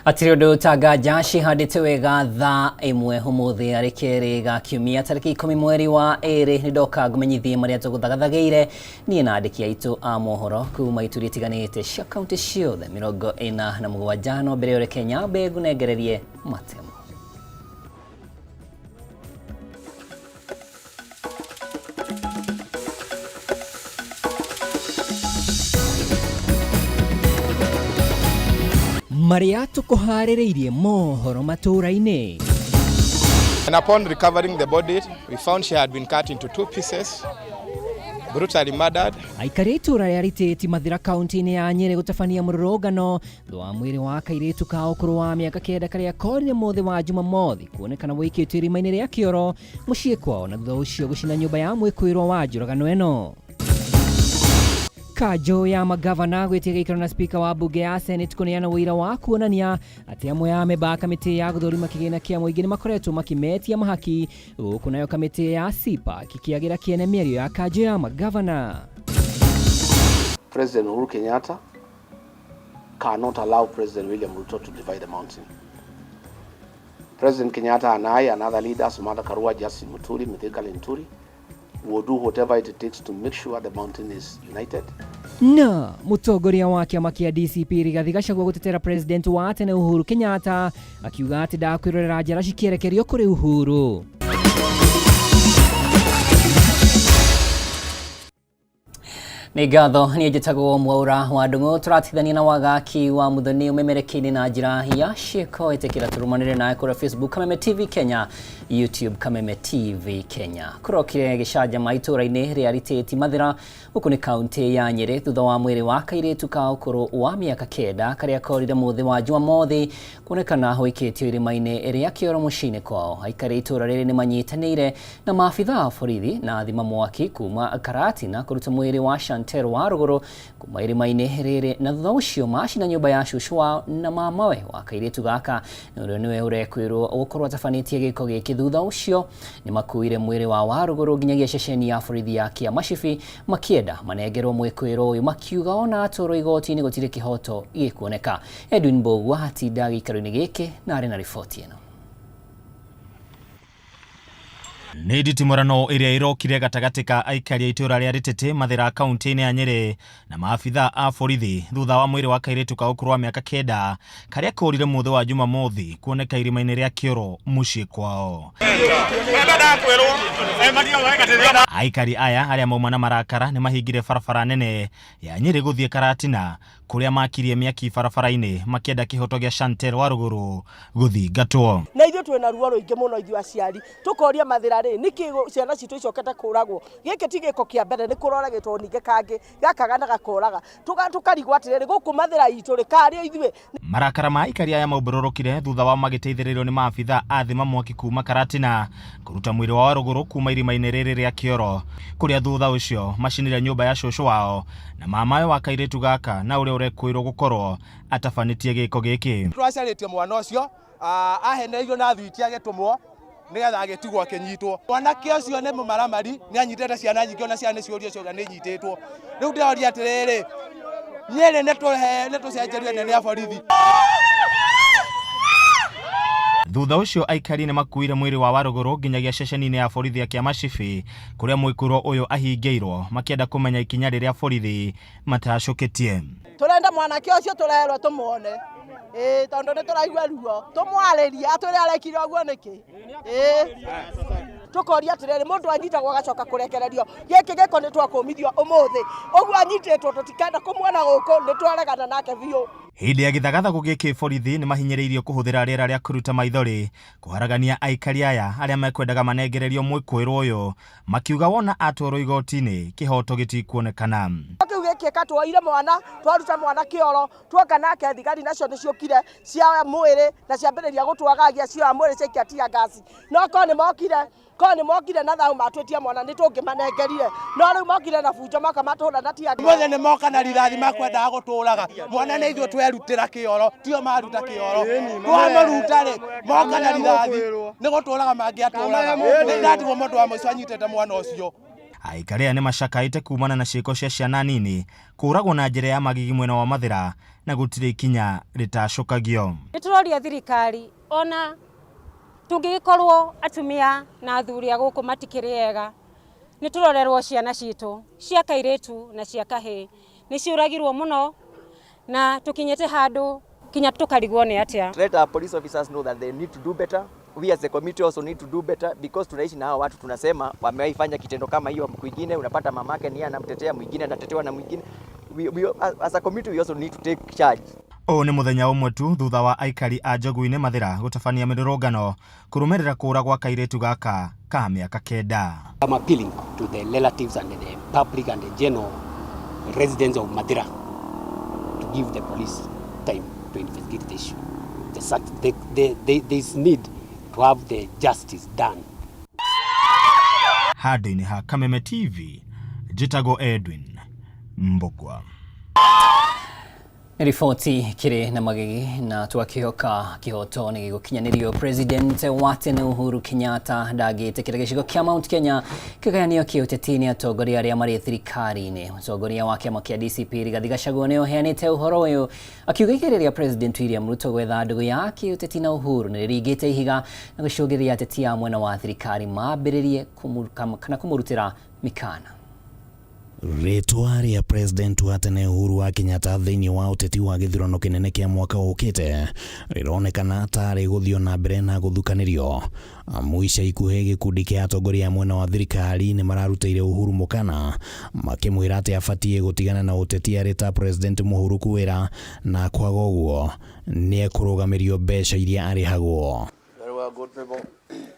Hatirĩ ũndũ ta nganja cihandĩte wega thaa 1 ũmũthĩ arĩ kerĩ ga kiumia tarĩki 10 mweri wa 2. Nĩ ndoka ngũmenyithie marĩa tũgũthagathagĩire niĩ na andĩki aitũ a mohoro kuma ituri itiganĩte cia kaunti ciothe 47. No mbere ĩyo reke nyambe ngũnengererie matemo. Marĩa tũkũharĩrĩirie mohoro matũũra-inĩ. And upon recovering the body, we found she had been cut into two pieces, brutally murdered. Aikari a itũũra rĩa Ritĩti Mathira kaunti-inĩ ya Nyĩrĩ gũtabania mũrũrũngano thutha wa mwĩrĩ wa kairĩtu ka ũkũrũ wa mĩaka 9 karĩa korire mũthĩ wa Jumamothi kuonekana wũikĩtio irima-inĩ rĩa kĩoro mũciĩ kwao na thutha ũcio gũcina nyũmba ya mwĩkũĩrwo wa njũragano ĩno. Kanjũ ya magavana gwĩtia gĩikaro na spika wa mbunge ya Senate kũneana ũira wa kuonania atĩ amwe a amemba a kamĩtĩ ya gũthũrima kĩgĩna kĩa mũingĩ nĩ makoretwo makĩmetia mahaki, gũkũ nayo kamĩtĩ ya CPAC ĩkĩagĩra kĩene mĩario ya kanjũ ya magavana. President Uhuru Kenyatta cannot allow President William Ruto to divide the mountain. President Kenyatta and I and other leaders, Martha Karua, Justin Muturi, Mithika Linturi, will do whatever it takes to make sure the mountain is united. Na mũtongoria wa kĩama kĩa DCP Rigathi Gachagua gũtetera president wa tene Uhuru Kenyatta akiuga atĩ ndakwĩrorera njara cikĩerekerio kũrĩ Uhuru. Nĩ ngatho. Niĩ njĩtagwo Mwaura wa Ndung'u, tũratithania na Wagaki wa Muthoni ũmemerekeire na njĩra ya ciĩko. Ĩtĩkĩra tũrũmanĩre nawe kũrĩa Facebook Kameme TV Kenya, YouTube Kameme TV Kenya. Kũrokire gĩcanjama itũũra-inĩ rĩa Ritĩti Mathira, gũkũ nĩ kaunti ya Nyĩrĩ, thutha wa mwĩrĩ wa kairĩtu ka ũkũrũ wa mĩaka 9 karĩa korire mũthĩ wa Jumamothi kuonekana ũikĩtio irima-inĩ rĩa kĩoro mũciĩ-inĩ kwao. Aikari itũũra rĩrĩ nĩ manyitanĩire na maabitha a borithi na thima mwaki kuma Karatina kũruta mwĩrĩ wa Chantel wa rũgũrũ kuma irima-inĩ rĩrĩ, na thutha ũcio macina nyũmba ya cũcũ wao na mamawe wa kairĩtu gaka, na ũrĩa nĩwe ũrekwĩrwo gũkorwo atabanĩtie gĩko gĩkĩ. Thutha ũcio nĩ makuire mwĩrĩ wa Warũgũrũ nginyagia ceceni ya borithi ya Kĩamacibi makĩenda manengerwo mwĩkwĩrwo ũyũ, makiuga ona atwarwo igoti-inĩ gũtirĩ kĩhoto gĩkuoneka. Edwin Mbogua atinda gĩikaro-inĩ gĩkĩ na arĩ na riboti ĩno. Nĩ nditimũrano ĩrĩa ĩrokire gatagatĩ ka aikari a itũũra rĩa Rĩtĩtĩ Mathĩra kaunti-inĩ ya Nyĩrĩ na maabitha a borithi thutha wa mwĩrĩ wa kairĩtu ka ũkũrũ wa mĩaka 9 karĩa korire mũthĩ wa Jumamothi kuoneka irima-inĩ rĩa kĩoro mũciĩ kwao. Aikari aya arĩa mauma na marakara nĩ mahingire barabara nene ya Nyĩrĩ gũthiĩ Karatina kũrĩa makirie mĩaki barabara-inĩ makĩenda kĩhoto gĩa Chantel Warũgũrũ gũthingatwo. Na ithuĩ twĩna ruo rũingĩ mũno ithuĩ aciari, tũkoria Mathĩra rĩ, nĩkĩ ciana citũ icokete kũragwo? Gĩkĩ ti gĩko kĩa mbere, nĩ kũroragĩtwo ningĩ kangĩ gakaga na gakoraga. Tũkarigwo atĩrĩrĩ, gũkũ Mathĩra itũ rĩ, karĩ ithuĩ? Marakara ma aikari aya maumbũrũrũkire thutha wao magĩteithĩrĩrio nĩ maabitha a thima mwaki kuma Karatina kũruta mwĩrĩ wa Warũgũrũ kuma irima-inĩ rĩrĩ rĩa kĩoro, kũrĩa thutha ũcio macinire nyũmba ya cũcũ wao na mamawe wa kairĩtu gaka na ũrĩa ũrekũĩrwo gũkorwo atabanĩtie gĩko gĩkĩ. Twacarĩtie mwana ũcio ahenereirio na thwiti agĩtũmwo nĩgetha agĩtigwo akĩnyitwo. Mwanake ũcio nĩ mũmaramari, nĩ anyitĩte ciana nyingĩ, ona ciana nĩ ciũrio ciauga nĩ nyitĩtwo. Rĩu ndĩroria atĩrĩrĩ, Nyĩrĩ nĩ tũcenjerio anene a borithi. Thutha ũcio aikari nĩ makuire mwĩrĩ wa Warũgũrũ nginyagia ceceni-inĩ ya borithi ya Kĩamacibi kũrĩa mwĩkũĩrwo ũyũ ahingĩirwo makĩenda kũmenya ikinya rĩrĩa borithi matacũkĩtie. Tũrenda mwanake ũcio tũrerwo tũmuone, ĩĩ, tondũ nĩ tũraigua ruo, tũmwarĩrie atwĩre arekire ũguo nĩkĩ. Ĩĩ, tũkoria atĩrĩrĩ, mũndũ anyitagwo agacoka kũrekererio, gĩkĩ gĩko nĩ twakũmithio ũmũthĩ, ũguo anyitĩtwo tũtikenda kũmuona gũkũ, nĩ twaregana nake biũ. Hĩndĩ ya gĩthagathagũ gĩkĩ borithi nĩ mahinyĩrĩirio kũhũthĩra rĩera rĩa kũruta maithori kũharagania aikari aya arĩa mekwendaga manengererio mwĩkũĩrwo ũyũ makiuga wona atwarwo igoti-inĩ kĩhoto gĩtikuonekana. Kĩu gĩkĩka tuoire mwana, twaruta mwana kĩoro, tuoka nake thigari nacio nĩ ciũkire cioya mwĩrĩ na ciambĩrĩria gũtwagagia, cioya mwĩrĩ ciaikia tear gas. No korwo nĩ mokire, korwo nĩ mokire na thayũ matwĩtie mwana nĩ tũngĩmanengerire, no rĩu mokire na bunjo moka matũhũra na tear gas. Ũmũthĩ nĩ moka na rithathi makwendaga gũtũraga mwana, nĩ ithuĩ twerutĩra kĩoro, tio maruta kĩoro, twamũruta rĩ moka na rithathi nĩ gũtũraga mangĩatũraga. Nĩ ndatigwo mũndũ wa mũico anyitĩte mwana ũcio. Aikari aya nĩ macakaĩte kumana na ciĩko cia ciana nini kũragwo na njĩra ya magigi mwena wa Mathĩra na gũtirĩ ikinya rĩtacũkagio. Nĩ tũroria thirikari ona tũngĩgĩkorwo atumia na athuri a gũkũ matikĩrĩ ega, nĩ tũrorerwo ciana citũ cia kairĩtu na cia kahĩĩ nĩ ciũragirwo mũno na tũkinyĩte handũ kinya tũkarigwo nĩ atĩa. Let our police officers know that they need to do better. We as a community also need to do better because tunaishi na hao watu, tunasema wamewahi kitendo kama hiyo kwingine, unapata mamake ni anamtetea mwingine, anatetewa na mwingine. We as a community we also need to take charge. Ũũ nĩ mũthenya ũmwe tu thutha wa aikari a Njogu-inĩ Mathĩra gũtabania mĩrũrũngano kũrũmĩrĩra kũũra gwa kairĩtu gaka ka mĩaka 9. I'm appealing to the relatives and the public and the general residents of Mathira to give the police time to investigate the issue. There is need to have the justice done. Handũ-inĩ ha Kameme TV, njĩtagwo Edwin Mbugua. Nĩ riboti kĩrĩ na magigi na twakĩhoka kĩhoto nĩ gĩgũkinyanĩrio. President wa tene Uhuru Kenyatta ndangĩtĩkĩra gĩcigo kĩa Mount Kenya kĩgayanio kĩũteti nĩ atongoria arĩa marĩ thirikari-inĩ. Mũtongoria wa kĩama kĩa DCP Rigathi Gachagua nĩ ũheanĩte ũhoro ũyũ akiuga igeria rĩa President William Ruto gwetha ndũgũ ya kĩũteti na Uhuru nĩ rĩringĩte ihiga na gũcũngĩrĩria ateti a mwena wa thirikari mambĩrĩrie kana kũmũrutĩra mĩkana. Rĩtwa rĩa President wa tene Uhuru wa Kenyatta thĩinĩ wa ũteti wa gĩthurano kĩnene kĩa mwaka ũkĩte rĩronekana ta rĩgũthiĩ na mbere na gũthukanĩrio. Amu ica ikuhĩ gĩkundi kĩa atongoria a mwena wa thirikari nĩ mararutĩire Uhuru mũkana makĩmwĩra atĩ abatiĩ gũtigana na ũteti arĩ ta President mũhurũku wĩra na kwaga ũguo nĩ ekũrũgamĩrio mbeca iria arĩhagwo.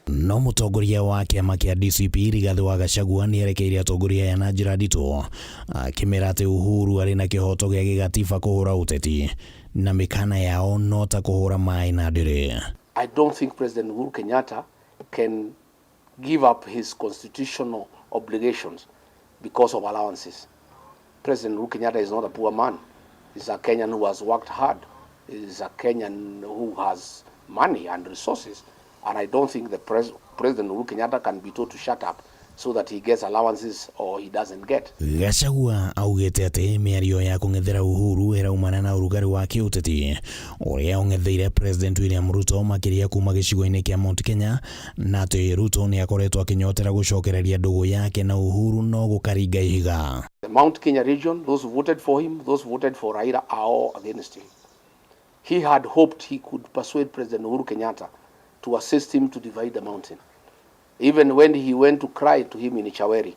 No mũtongoria wa kĩama kĩa DCP Rigathi wa Gachagua nĩ erekeire atongoria aya na njĩra nditũ akĩmera atĩ Uhuru arĩ na kĩhoto gĩa gĩgatiba kũhũra ũteti na mĩkana yao no ta kũhũra maĩ na ndĩrĩ. I don't think President Uhuru Kenyatta can give up his constitutional obligations because of allowances. President Uhuru Kenyatta is not a poor man. He's a Kenyan who has worked hard. He's a Kenyan who has money and resources. And I don't think the President Uhuru Kenyatta can be told to shut up so that he gets allowances or he doesn't get. Gachagua augĩte atĩ mĩario ya kũng'ethera Uhuru ĩraumana na ũrugarĩ wa kĩũteti ũrĩa ũng'etheire President William Ruto makĩria kuma gĩcigo-inĩ kĩa Mount Kenya, na atĩ Ruto nĩ akoretwo akĩnyotera gũcokereria ndũgũ yake na Uhuru no gũkaringa ihiga. The Mount Kenya region, those who voted for him, those who voted for Raila are all against him. He had hoped he could persuade President Uhuru Kenyatta to assist him to divide the mountain. Even when he went to cry to him in Ichaweri,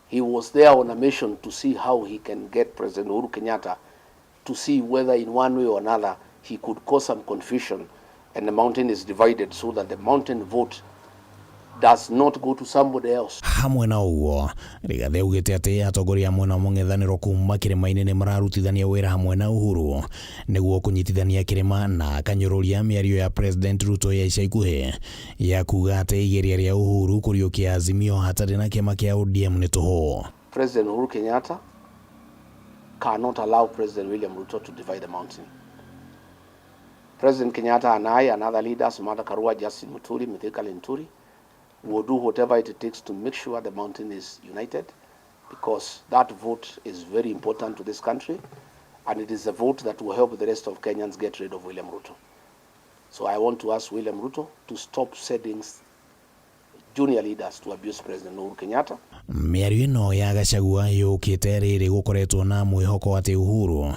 he was there on a mission to see how he can get President Uhuru Kenyatta to see whether in one way or another he could cause some confusion and the mountain is divided so that the mountain vote does not go to somebody else. Hamwe na ũguo, Rigathi augĩte atĩ atongoria a mwena wa mũng'ethanĩro kuma kĩrĩma-inĩ nĩ mararutithania wĩra hamwe na Uhuru nĩguo kũnyitithania kĩrĩma, na akanyũrũria mĩario ya President Ruto ya ica ikuhĩ ya kuga atĩ igeria rĩa Uhuru kũriũkia Azimio hatarĩ na kĩama kĩa ODM nĩ tũhũ. President Uhuru Kenyatta cannot allow President William Ruto to divide the mountain. President Kenyatta and I and other leaders, Martha Karua, Justin Muturi, Mithika Linturi, will do whatever it takes to make sure the mountain is united, because that vote is very important to this country, and it is a vote that will help the rest of Kenyans get rid of William Ruto. So I want to ask William Ruto to stop sending junior leaders to abuse President Uhuru Kenyatta. Mĩario ĩno ya Gachagua yũkĩte rĩrĩ gũkoretwo na mwĩhoko atĩ Uhuru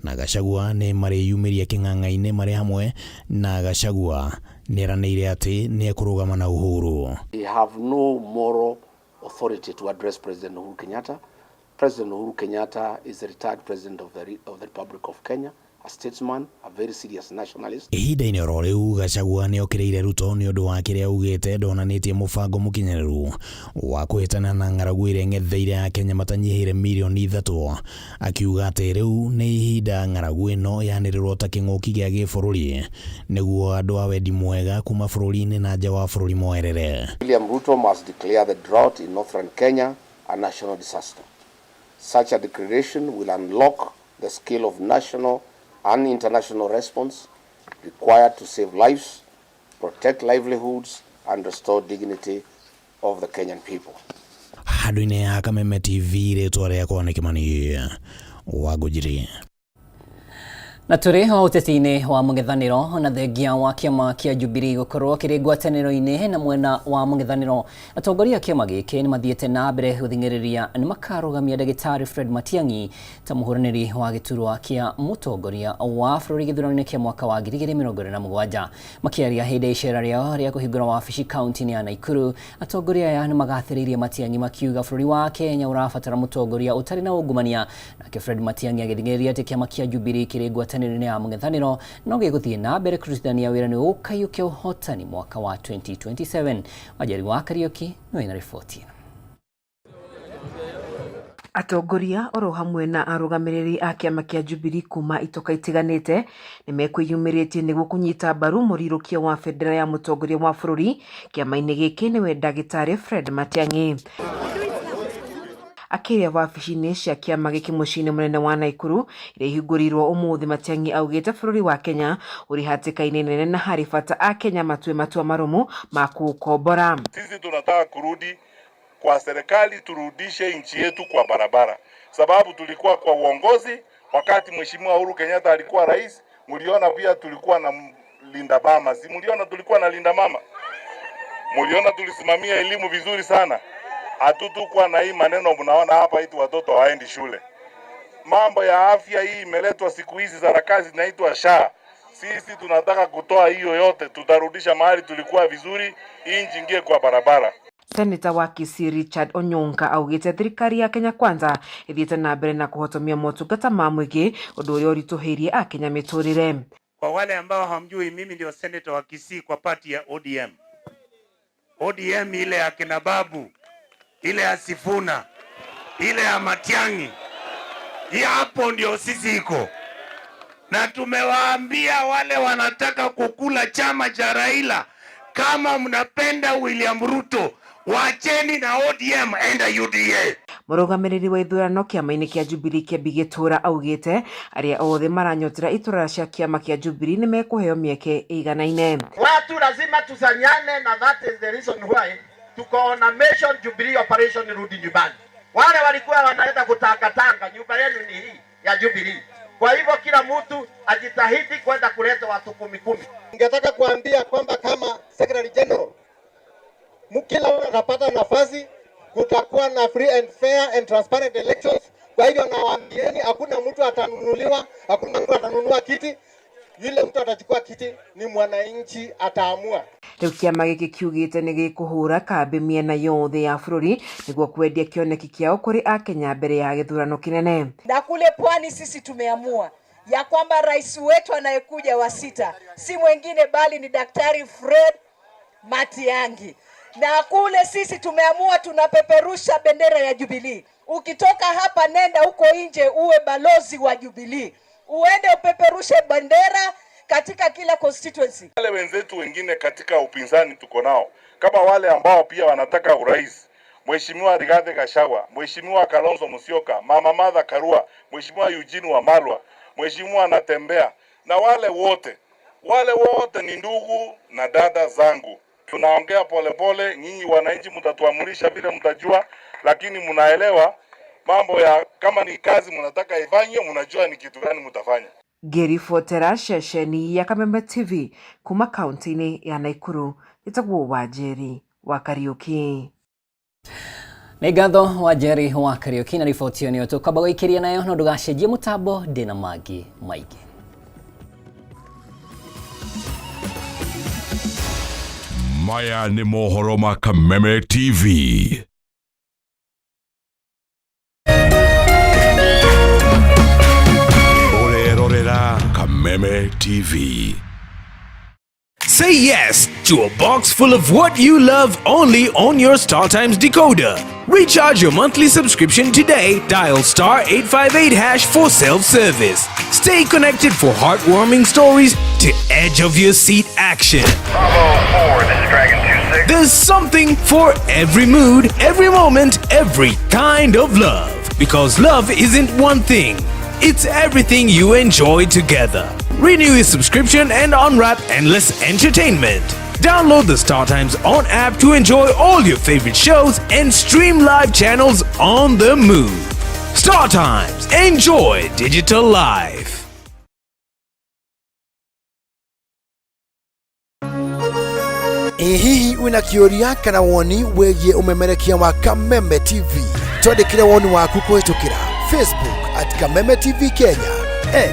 na Gachagua nĩ marĩyumĩria kĩng'ang'a-inĩ marĩ hamwe, na Gachagua nĩeranĩire atĩ nĩekũrũgama na Uhuru. They have no moral authority to address President Uhuru Kenyatta. President Uhuru Kenyatta is the retired president of the Republic of Kenya, a statesman, a very serious nationalist. Ihinda-inĩ oro rĩu, Gachagua nĩokĩrĩire Ruto nĩ ũndũ wa kĩrĩa augĩte ndonanĩtie mũbango mũkinyanĩru wa kũhĩtana na ng'aragu ĩrĩa ĩng'etheire Akenya matanyihĩire mirioni 3, akiuga atĩ rĩu nĩ ihinda ng'aragu ĩno yanĩrĩrwo ta kĩng'ũki gĩa gĩbũrũri nĩguo andũ a wendi mwega kuma bũrũri-inĩ na nja wa bũrũri moerere. William Ruto must declare the drought in northern Kenya a national disaster. Such a declaration will unlock the scale of national and international response required to save lives, protect livelihoods, and restore dignity of the Kenyan people. Handũ-inĩ ya Kameme TV, rĩtwa rĩakwa nĩ Kĩmani wa Ngũnjiri. Na tũrĩ o ũteti-inĩ wa mũng'ethanĩro, na thengia wa kĩama kĩa Jubilee gũkorwo kĩrĩ ngwatanĩro-inĩ na mwena wa mũng'ethanĩro, atongoria a kĩama gĩkĩ nĩ mathiĩte na mbere gũthing'ĩrĩria nĩ makarũgamia ndagĩtarĩ Fred Matiang'i ta mũhũranĩri wa gĩturwa kĩa mũtongoria wa bũrũri gĩthurano-inĩ kĩa mwaka wa 2027. Makĩaria hĩndĩ ya icera rĩao rĩa kũhingũra wabici kaunti-inĩ ya Naikuru, atongoria aya nĩ magathĩrĩirie Matiang'i makiuga bũrũri wa Kenya ũrabatara mũtongoria ũtarĩ na ungumania. Nake Fred Matiang'i agĩthing'ĩrĩria atĩ kĩama kĩa Jubilee kĩrĩ ngwatanĩro-inĩ ya mũng'ethanĩro no gĩgũthiĩ na mbere kũrutithania wĩra nĩguo gũkaiyũkia ũhotani mwaka wa 2027. Wanjeri wa Kariũki nĩwe na riboti ĩno. Atongoria oro hamwe na arũgamĩrĩri a kĩama kĩa Jubilee kuma itoka itiganĩte nĩmekwĩyumĩrĩtie nĩguo kũnyita mbaru mũrirũkia wa bendera ya mũtongoria wa bũrũri kĩama-inĩ gĩkĩ nĩwe ndagĩtarĩ Fred Matiang'i. Akĩaria wabici-inĩ cia kĩama gĩkĩ mũciĩ-inĩ mũnene wa Naikuru iria ihingũrĩirwo ũmũthĩ, Matiang'i augĩte bũrũri wa Kenya ũrĩ hatĩka-inĩ nene na harĩ bata akenya matue matua marũmu ma kũũkombora. Sisi tunataka kurudi kwa serikali, turudishe nchi yetu kwa barabara, sababu tulikuwa kwa uongozi wakati Mheshimiwa Uhuru Kenyatta alikuwa rais. Mliona pia tulikuwa na Linda Mama, si mliona tulikuwa na Linda Mama? Mliona tulisimamia elimu vizuri sana. Hatutukuwa na hii maneno mnaona hapa eti watoto hawaendi shule. Mambo ya afya hii imeletwa siku hizi, sarakasi zinaitwa SHA. Sisi tunataka kutoa hiyo yote, tutarudisha mahali tulikuwa vizuri, nchi ingie kwa barabara. Seneta wa Kisii Richard Onyonka augĩte thirikari ya Kenya Kwanza ĩthiĩte na mbere na kũhotomia motungata ma mũingĩ, ũndũ ũrĩa ũritũhĩirie akenya mĩtũrĩre. Kwa wale ambao hamjui, mimi ndio senator wa Kisii kwa party ya ODM. ODM ile ya kina Babu, ile ya Sifuna, ile ya Matiang'i, hii hapo ndio sisi iko na tumewaambia wale wanataka kukula chama cha Raila, kama mnapenda William Ruto, wacheni na ODM, enda UDA. Mũrũgamĩrĩri wa ithurano kĩama-inĩ kĩa Jubilee Kĩambi Gĩtũra augĩte arĩa othe maranyotera iturwa cia kĩama kĩa Jubilee nĩ mekũheo mĩeke ĩiganaine. Watu lazima tusanyane, na that is the reason why tuko na mission Jubilee operation rudi nyumbani. Wale walikuwa wanaenda kutangatanga, nyumba yenu ni hii ya Jubilee. Kwa hivyo kila mtu ajitahidi kwenda kuleta watu kumi kumi. Ningetaka kuambia kwamba kama Secretary General, kila mtu atapata nafasi, kutakuwa na free and fair and transparent elections. Kwa hivyo nawaambieni, hakuna mtu atanunuliwa, hakuna mtu atanunua kiti. Yule mtu atachukua kiti ni mwananchi ataamua. Rĩu kĩama gĩkĩ kiugĩte nĩ gĩkũhũra kambĩ mĩena yothe ya bũrũri nĩguo kwendia kĩoneki kĩao kũrĩ akenya mbere ya gĩthurano kĩnene. Na kule pwani sisi tumeamua ya kwamba rais wetu anayekuja wa sita si mwingine bali ni Daktari Fred Matiang'i. Na kule sisi tumeamua tunapeperusha bendera ya Jubilee. Ukitoka hapa nenda huko nje uwe balozi wa Jubilee, uende upeperushe bendera katika kila constituency. Wale wenzetu wengine katika upinzani tuko nao kama wale ambao pia wanataka urais, Mheshimiwa Rigathi Gachagua, Mheshimiwa Kalonzo Musyoka, Mama Martha Karua, Mheshimiwa Eugene Wamalwa, Mheshimiwa Natembeya na wale wote, wale wote ni ndugu na dada zangu. Tunaongea polepole, nyinyi wananchi mtatuamurisha vile mtajua, lakini mnaelewa mambo ya kama ni kazi mnataka ifanye, mnajua ni kitu gani mtafanya. Ngĩribotera ceceni ya Kameme TV kuma kaunti-inĩ ya Naikuru, njĩtagwo Wanjeri wa Kariũki. Nĩ ngatho wa Jerry wa Kariũki na riboti ĩyo nĩyo tũkwamba gũikĩria nayo, no ndũgacenjie mũtambo, ndĩna mangĩ maingĩ. Maya nĩ mohoro ma Kameme TV. Ũrerorera Kameme TV. Say yes to a box full of what you love only on your StarTimes decoder. Recharge your monthly subscription today. Dial star 858 hash for self-service. Stay connected for heartwarming stories to edge of your seat action. Bravo 4, this is Dragon 26. There's something for every mood, every moment, every kind of love. Because love isn't one thing, it's everything you enjoy together. Renew your subscription and unwrap endless entertainment. Download the StarTimes On app to enjoy all your favorite shows and stream live channels on the move. StarTimes, enjoy digital life. Ĩ hihi wĩna kĩũria kana woni wĩgiĩ ũmemerekia wa Kameme TV? Twandĩkĩre woni waku kũhĩtũkĩra Facebook at Kameme TV Kenya,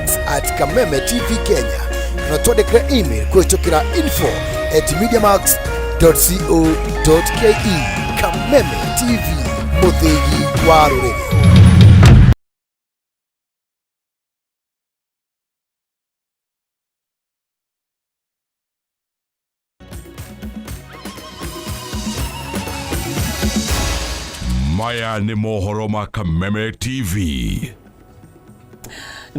X at Kameme TV Kenya, kana twandĩkĩre email kũhĩtũkĩra info at mediamax co ke. Kameme TV, mũthĩgi wa rũrĩrĩ. Maya nĩ mohoro ma Kameme TV.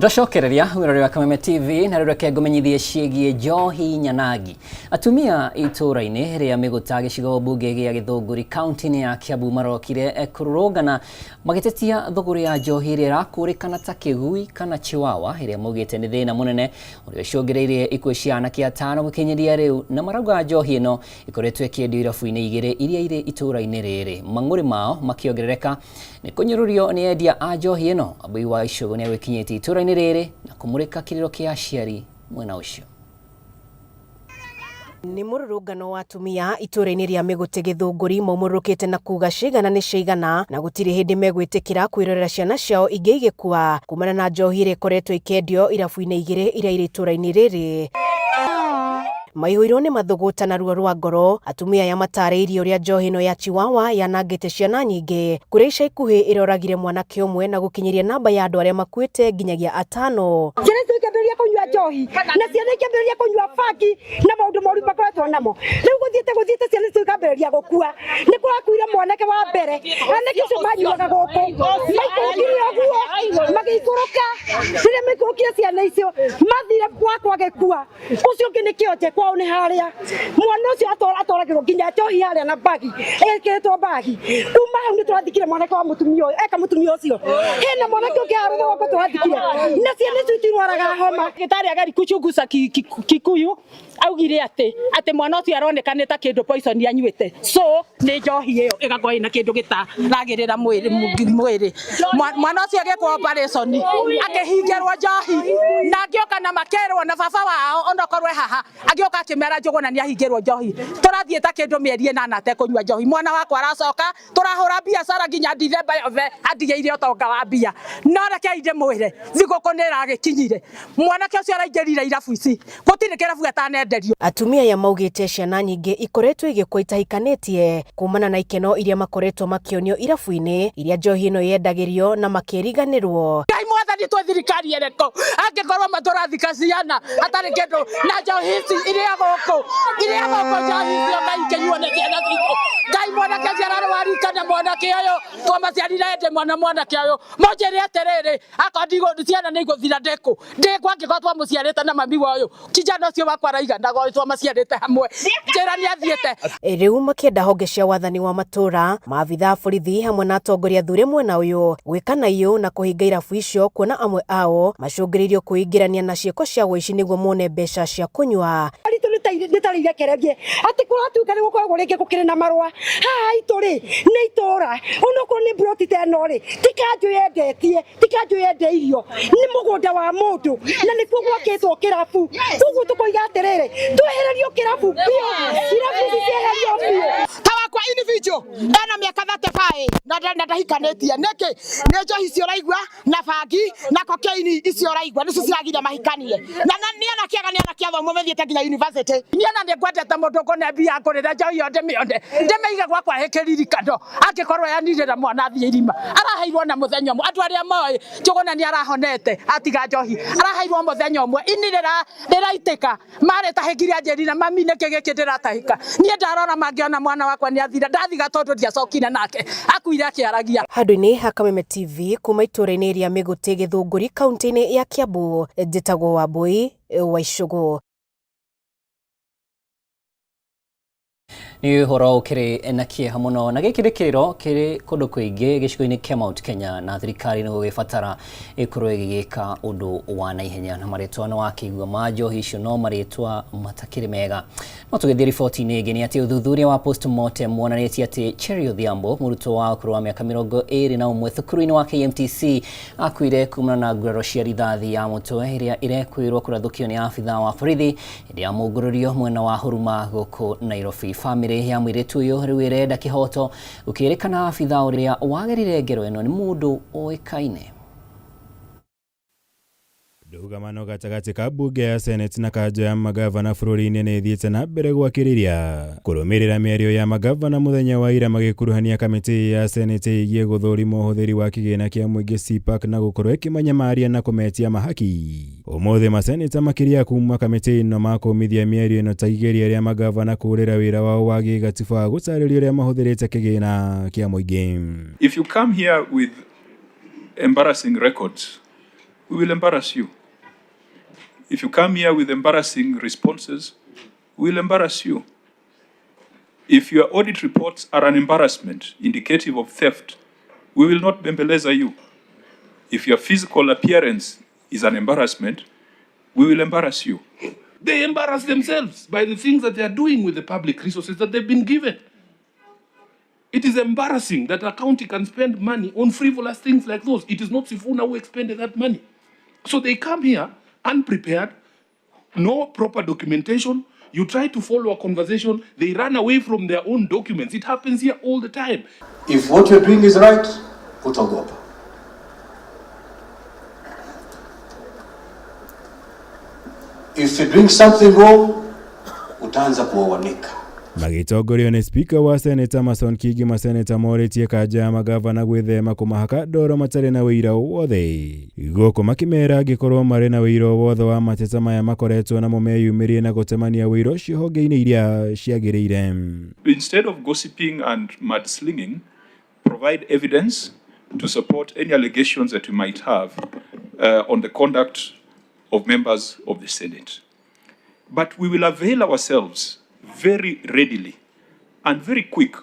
Twacokereria wĩrori wa Kameme TV na rĩu reke ngũmenyithie ciĩgiĩ njohi nyanangi. Atumia itũũra-inĩ rĩa Mĩgũta gĩcigo mbunge gĩa Gĩthũngũri kaunti-inĩ ya Kiambu marokire kũrũrũngana magĩtetia thũgũrĩ ya njohi ĩrĩa ĩrakũrĩkana ta kĩgui kana chiwawa ĩrĩa maugĩte nĩ thĩna mũnene ũrĩa ũcũngĩrĩirie ikuũ cia anake atano gũkinyĩria rĩu na marauga njohi ĩno ĩkoretwo ĩkĩendio irabu-inĩ igĩrĩ iria irĩ itũũra-inĩ rĩrĩ. Mang'ũrĩ mao makĩongerereka nĩ kũnyũrũrio nĩ endia a njohi ĩno. Wambui wa Icũgũ nĩ agwĩkinyĩtie itũũra-inĩ rĩrĩ na kũmũrĩka kĩrĩro kĩa aciari mwena ũcio. Nĩ mũrũrũngano wa atumia itũũra-inĩ rĩa Mĩgũtĩ Gĩthũngũri maumũrũrũkĩte na kuga ciigana nĩ ciaigana na gũtirĩ hĩndĩ megwĩtĩkĩra kwĩrorera ciana ciao ingĩ igĩkua kumana na njohi ĩrĩa ĩkoretwo ĩkĩendio irabu-inĩ igĩrĩ iria irĩ itũũra-inĩ rĩrĩ. Maihũirwo nĩ mathũgũta na ruo rwa ngoro, atumia aya matarĩirie ũrĩa njohi ĩno ya Chiwawa yanangĩte ciana nyingĩ, kũrĩa ica ikuhĩ ĩroragire mwanake ũmwe na gũkinyĩria namba ya andũ arĩa makuĩte nginyagia atano. Ciana icio ikĩambĩrĩria kũnyua njohi na ciana ikĩambĩrĩria kũnyua bangi na maũndũ moru makoretwo namo. Rĩu gũthiĩte gũthiĩte ciana icio ikambĩrĩria gũkua. Nĩ kũrakuire mwanake wa mbere, anake acio manyuaga gũkũ maikũrũkire ũguo magĩikũrũka, rĩrĩa maikũrũkire ciana icio mathire gwakwa agĩkua. Ũcio ũngĩ nĩ kĩonje kwao nĩ harĩa mwana ũcio atwaragĩrwo nginya njohi harĩa na bagi ĩkĩrĩtwo bagi. Kuma hau nĩ tũrathikire mwanake wa mũtumia ũyũ eka mũtumia ũcio hena mwanake ũngĩ haha rũgongo tũrathikire na ciana icio itirwaraga homa. Ndagĩtarĩ ageri kuchunguza Kikuyu augire atĩ atĩ mwana ũcio aroneka nĩ ta kĩndũ poison anyuĩte, so nĩ njohi ĩyo ĩgakorwo ĩna kĩndũ gĩtaragĩrĩra mwĩrĩ mwĩrĩ. Mwana ũcio agĩkwo operation akĩhingĩrwo njohi na angĩoka na makerwo na baba wao onokorwo e haha agĩũka akĩmera Njũgũna nĩ ahingĩrwo njohi. Tũrathiĩ ta kĩndũ mĩeri ĩnana atekũnyua njohi, mwana wakwa aracoka tũrahũra biacara nginya Dithemba yothe andigĩire ũtonga wa mbia. No rekei ndĩmwĩre thigũkũ nĩ ĩragĩkinyire, mwanake ũcio araingĩrire irabu ici gũtirĩ kĩrabu atanenderio. Atumia aya maugĩte ciana nyingĩ ikoretwo igĩkua itahikanĩtie kumana na ikeno iria makoretwo makĩonio irabu-inĩ iria njohi ĩno yendagĩrio na makĩriganĩrwo. Ngai mwathani twĩ thirikari ĩrĩkũ angĩkorwo ma tũrathika ciana hatarĩ kĩndũ na njohi ici iria gũkũ iria gũkũ njohi icio Ngai ikĩnyuo nĩ ciana citũ. Ngai mwanake ũcio ararwarika na mwanake ũyũ twamaciarire hĩndĩ mwana mwanake ũyũ mũnjĩre atĩrĩrĩ akorwo ndigũ ciana nĩ igũthira ndĩkũ ndĩkũ angĩkorwo twamũciarĩte na mami wa ũyũ kijana ũcio wakwa araiganaga ũyũ twamaciarĩte hamwe njĩra nĩ athiĩte. Rĩu makĩenda honge cia wathani wa matũũra, maabitha a borithi hamwe na atongoria athure mwena ũyũ gwĩka na iyũ na kũhinga irabu icio kuona amwe ao macũngĩrĩirio kwĩingĩrania na ciĩko cia ũici nĩguo mone mbeca cia kũnyua. Ritũ nĩ ta rĩirekererie atĩ kũratuĩka nĩ gũkoragwo rĩngĩ gũkĩrĩ na marũa haha itũ rĩ nĩ itũũra onokorwo nĩ mburoti ta ĩno rĩ ti kanjũ yendetie ti kanjũ yendeirio nĩ mũgũnda wa mũndũ na nĩkuo gwakĩtwo kĩrabu koguo tũkoiga atĩrĩrĩ twehererio kĩrabu biũ irabu ici cieherio biũ. Ta wakwa individual ena mĩaka 35 na ndahikanĩtie nĩkĩ nĩ njohi icio ũraigua na bangi na cocaine icio ũraigua nĩcio ciragiria mahikanie na nĩ anake ega nĩ anake athomu mathiĩte nginya university. Niĩ na nĩ ngwendete mũndũ ngũne mbia ngũrĩre njohi ĩyo ndĩmĩone ndĩmĩige gwakwa ĩkĩririkano angĩkorwo yanirĩra mwana athiĩ irima araheirwo na mũthenya ũmwe andũ arĩa moĩ Njũgũna nĩ arahonete atiga njohi araheirwo mũthenya ũmwe ini rĩraitĩka marĩ tahĩkire anjĩrire mami nĩkĩ gĩkĩ ndĩratahĩka niĩ ndarora mangĩona mwana wakwa nĩ athira ndathiga tondũ ndiacokire nake akuire akĩaragia. Handũ-inĩ ha Kameme TV kuma itũũra-inĩ rĩa Mĩgũtĩ Gĩthũngũri kaunti-inĩ ya Kiambu, njĩtagwo Wambui wa Icũgũ. Nĩ ũhoro ũkĩrĩ na kĩeha mũno na gĩkĩ nĩ kĩrĩro kĩrĩ kũndũ kũingĩ gĩcigo-inĩ kĩa Mount Kenya na thirikari nĩ gũgĩbatara ĩkorwo ĩgĩgĩka ũndũ wa naihenya na marĩtwa nĩ wakĩigua ma njohi icio no marĩtwa matakĩrĩ mega. No tũgĩthiĩ riboti-inĩ ĩngĩ nĩ atĩ ũthuthuria wa postmortem wonanĩtie atĩ Cherry Odhiambo, mũrutwo wa ũkũrũ wa mĩaka 21 thukuru-inĩ wa KMTC, akuire kumana na nguraro cia rithathi ya mũtwe ĩrĩa ĩrekwĩrwo kũrathũkio nĩ abithaa wa borithi hĩndĩ ya mũngũrũrio mwena wa Huruma gũkũ Nairobi. Bamĩrĩ ya mũirĩtu ũyũ rĩu ĩrenda kĩhoto gũkĩrĩkana abithaa ũrĩa wagerire ngero ĩno nĩ mũndũ ũĩkaine. Ndũgamano gatagatĩ ka mbunge ya Senate na kanjũ ya magavana bũrũri-inĩ nĩ ĩthiĩte na mbere gwakĩrĩria kũrũmĩrĩra mĩario ya magavana mũthenya wa ira magĩkuruhania kamĩtĩ ya Senate ĩgiĩ gũthũrima ũhũthĩri wa kĩgĩna kĩa mũingĩ CPAC na gũkorwo ĩkĩmanyamaria na kũmetia mahaki. Ũmũthĩ maseneta makĩria kuma kamĩtĩ ĩno makũmithia mĩario ĩno ta igeria rĩa magavana kũũrĩra wĩra wao wa gĩgatiba gũtarĩria ũrĩa mahũthĩrĩte kĩgĩna kĩa mũingĩ. If you come here with embarrassing records, we will embarrass you. If you come here with embarrassing responses, we will embarrass you. If your audit reports are an embarrassment indicative of theft, we will not bembeleza you. If your physical appearance is an embarrassment, we will embarrass you. They embarrass themselves by the things that they are doing with the public resources that they've been given. It is embarrassing that a county can spend money on frivolous things like those. It is not Sifuna who expended that money. So they come here unprepared, no proper documentation. You try to follow a conversation, they run away from their own documents. It happens here all the time. If what you're doing is right, utaogopa. If you're doing something wrong, utaanza kuwawanika. Magĩtongorio nĩ spika wa Seneta Amason Kingi, maseneta morĩtie kanja ya magavana gwĩthema kũmahaka ndoro matarĩ na ũira o wothe gũkũ makĩmera angĩkorwo marĩ na ũira o wothe wa mateta maya makoretwo namo meyumĩrie na gũtemania ũira ũcio honge-inĩ iria ciagĩrĩire. Instead of gossiping and mudslinging, provide evidence to support any allegations that you might have on the conduct of members of the Senate. But we will avail ourselves very readily and very quick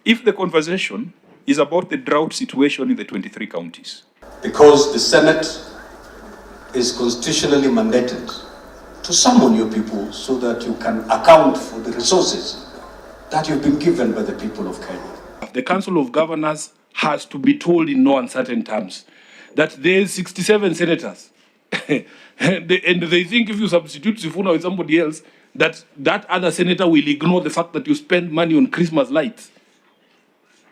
if the conversation is about the drought situation in the 23 counties. Because the Senate is constitutionally mandated to summon your people so that you can account for the resources that you've been given by the people of Kenya. The Council of Governors has to be told in no uncertain terms that there is 67 senators. And they think if you substitute Sifuna with somebody else, that that other senator will ignore the fact that you spend money on Christmas lights.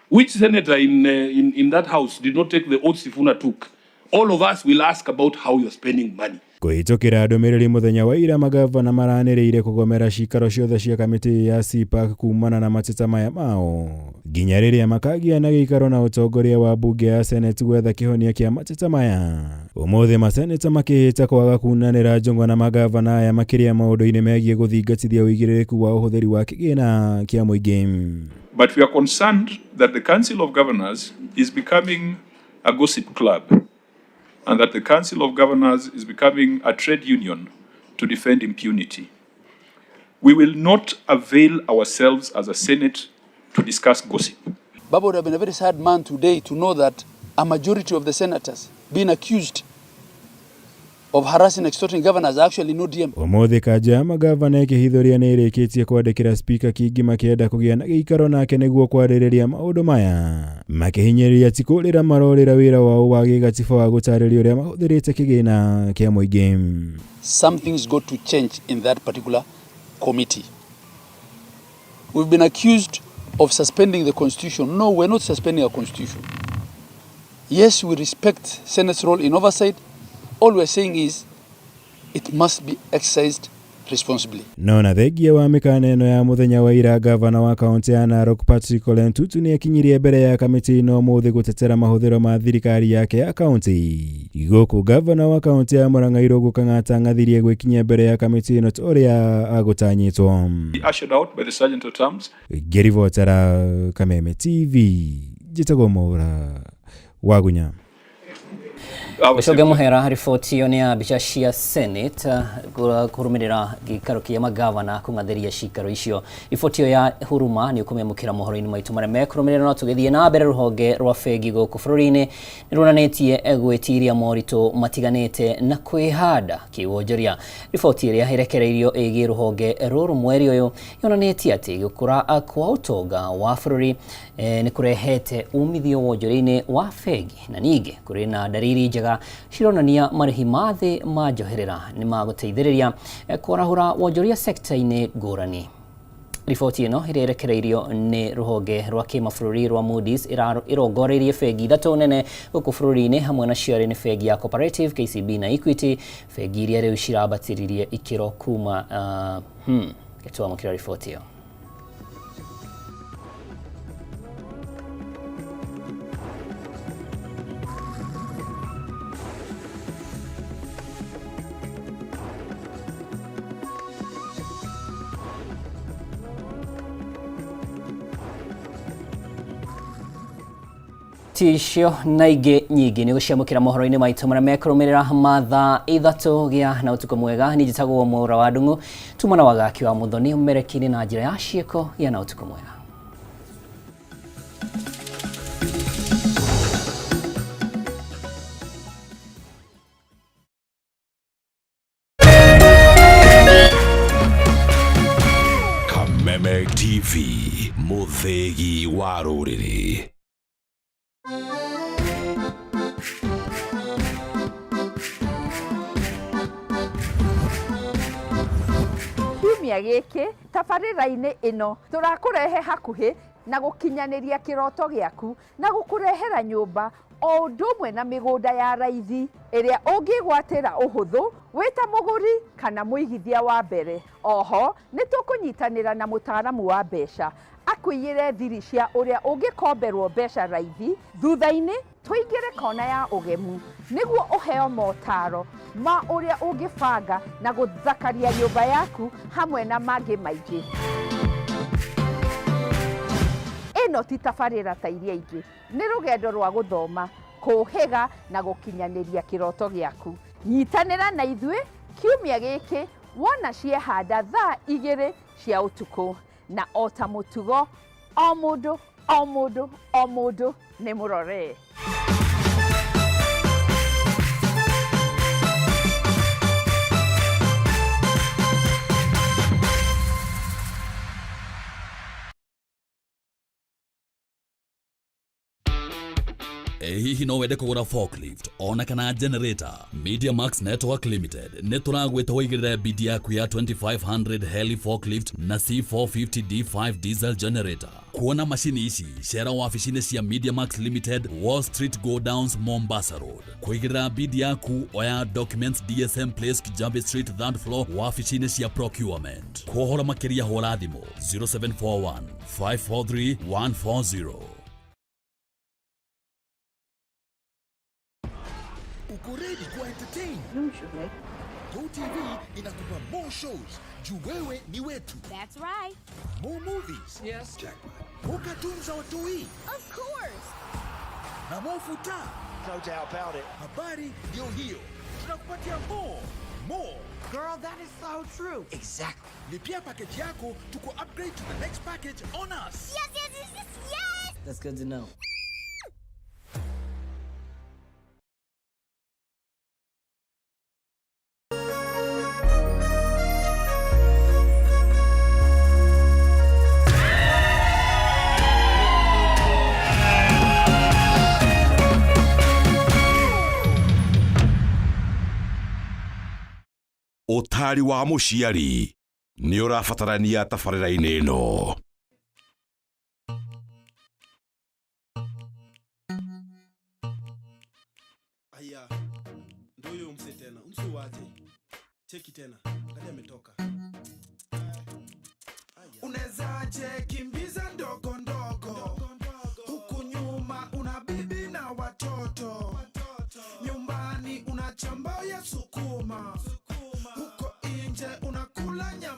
Which senator in that house did not take the oath Sifuna took? All of us will ask about how you're spending money. Kũhĩtũkĩra ndũmĩrĩri mũthenya wa ira magavana maranĩrĩire kũgomera cikaro ciothe cia kamĩtĩ ya CPAC kumana na mateta maya mao nginya rĩrĩa makagia na gĩikaro na ũtongoria wa mbunge ya Senate gwetha kĩhonia kĩa mateta maya. Ũmũthĩ maseneta makĩhĩta kwaga kunanĩra njũng'wa na magavana aya makĩria maũndũ-inĩ megiĩ gũthingatithia ũigĩrĩrĩku wa ũhũthĩri wa kĩgĩna kĩa mũingĩ. But we are concerned that the Council of Governors is becoming a gossip club and that the Council of Governors is becoming a trade union to defend impunity. We will not avail ourselves as a Senate to discuss gossip. Baba would have been a very sad man today to know that a majority of the senators being accused of harassing, extorting governors are actually no DM. Ũmũthĩ kanja ya magavana ĩkĩhithũria nĩ ĩrĩkĩtie kwandĩkĩra spika Kingi makĩenda kũgĩa na gĩikaro nake nĩguo kwarĩrĩria maũndũ maya makĩhinyĩrĩria ti kũrĩra marorĩra wĩra wao wa gĩgatiba wa gũtarĩria ũrĩa mahũthĩrĩte kĩgĩna kĩa mũingĩ. Something's got to change in that particular committee. We've been accused of suspending the constitution. No, we're not suspending our constitution. Yes, we respect Senate's role in oversight. All we're saying is it must be exercised responsibly. No na thengia wa mĩkana ĩno ya mũthenya wa ira, gavana wa kaunti ya Narok Patrick Ole Ntutu nĩ akinyirie mbere ya kamĩtĩ ĩno ũmũthĩ gũtetera mahũthĩro ma thirikari yake ya kaunti. Gũkũ gavana wa kaunti ya Murang'a Irũngũ Kang'ata ng'athirie gwĩkinyia mbere ya kamĩtĩ ĩno ta ũrĩa agũtanyĩtwo. Ushered out by the Sergeant at Arms. Ngĩribotera Kameme TV, njĩtagwo Mwaura Wagunya. Gũcoke mũhera riboti ĩyo nĩ ya mbica cia Senate kũrũmĩrĩra gĩikaro kĩa magavana kũng'athĩria cikaro icio. Riboti ĩyo ya huruma nĩ ũkũmĩamũkĩra mohoro-inĩ maitũ marĩa mekũrũmĩrĩra. No tũgĩthiĩ na mbere, rũhonge rwa bengi gũkũ bũrũri-inĩ nĩ ruonanĩtie gwĩtiria moritũ matiganĩte na kwĩhanda kĩwonjoria. Riboti ĩrĩa ĩrekereirio ĩgiĩ rũhonge rũrũ mweri ũyũ yonanĩtie atĩ gũkũra kwa ũtonga wa bũrũri nĩ kũrehete umithio wonjoria-inĩ wa bengi, na ningĩ kũrĩ na ndariri njega cironania marĩhi ma thĩ ma njoherera nĩ magũteithĩrĩria kwarahũra wonjoria sekta-inĩ ngũrani. Riboti ĩno ĩrĩa ĩrekereirio nĩ rũhonge rwa kĩmabũrũri rwa Moody's ĩrongoreirie bengi ithatũ nene gũkũ bũrũri-inĩ, hamwe nacio arĩ nĩ bengi ya Cooperative, KCB na Equity, bengi iria rĩu cirambatĩririe ikĩro kuma twamũkĩra riboti ĩyo. Icio na ingĩ nyingĩ nĩ gũciamũkĩra mohoro-inĩ maitũ marĩa mekũrũmĩrĩra mathaa 3. Gĩa na ũtukũ mwega. Niĩ njĩtagwo Mwaura wa Ndung'u, tuma na wagaki wa Muthoni ũmerekinĩ na njĩra ya ciĩko. Gĩa na ũtukũ mwega. Kameme TV, mũthĩgi wa rũrĩrĩ. Kiumia gĩkĩ tabarĩra-inĩ ĩno tũrakũrehe hakuhĩ na gũkinyanĩria kĩroto gĩaku na gũkũrehera nyũmba o ũndũ ũmwe na mĩgũnda ya raithi ĩrĩa ũngĩgwatĩra ũhũthũ wĩ ta mũgũri kana mũigithia wa mbere. Oho nĩ tũkũnyitanĩra na mũtaaramu wa mbeca akũiyĩre thiri cia ũrĩa ũngĩkomberwo mbeca raithi. Thutha-inĩ tũingĩre kona ya ũgemu nĩguo ũheo motaro ma ũrĩa ũngĩbanga na gũthakaria nyũmba yaku hamwe na mangĩ maingĩ. Ĩno ti tabarĩra ta iria ingĩ, nĩ rũgendo rwa gũthoma, kũhĩga na gũkinyanĩria kĩroto gĩaku. Nyitanĩra na ithuĩ kiumia gĩkĩ wona ciehanda thaa 2 cia ũtukũ, na o ta mũtugo o mũndũ o mũndũ o mũndũ nĩ mũrore. Hihi no wende kũgũra forklift ona kana generator? Media Max Network Limited nĩ tũragwĩta ũigĩrĩre bidi yaku ya 2500 heli forklift na C450 D5 diesel generator. Kuona macini ici cera wabici-inĩ cia Media Max Limited, Wall Street Go Downs, Mombasa Road. Kũigĩrĩra bidi yaku oya documents DSM Place, Kijabe Street, third floor, wabici-inĩ cia procurement. Kũhoro makĩria hũra thimũ 0741 543 140. Uko ready kwa entertain? GoTV inakupa more shows juu wewe ni wetu. That's right. More movies. Yes. Jackpot. More cartoons za watoi. Of course. Na more futa. No doubt about it. Habari ndio hiyo. Tunakupatia more. More. Girl, that is so true. Exactly. Lipia package yako tuko upgrade to the next package on us. Yes, yes, yes, yes, yes. That's good to know. Ũtari wa mũciari nĩ ũrabatarania tabarĩra-inĩ ĩno. Aya, ndo huyo mse tena, umsi waje. Cheki tena, angalia ametoka. Unezaje kimbiza ndogo ndogo, huku nyuma una bibi na watoto, nyumbani una chamba ya sukari.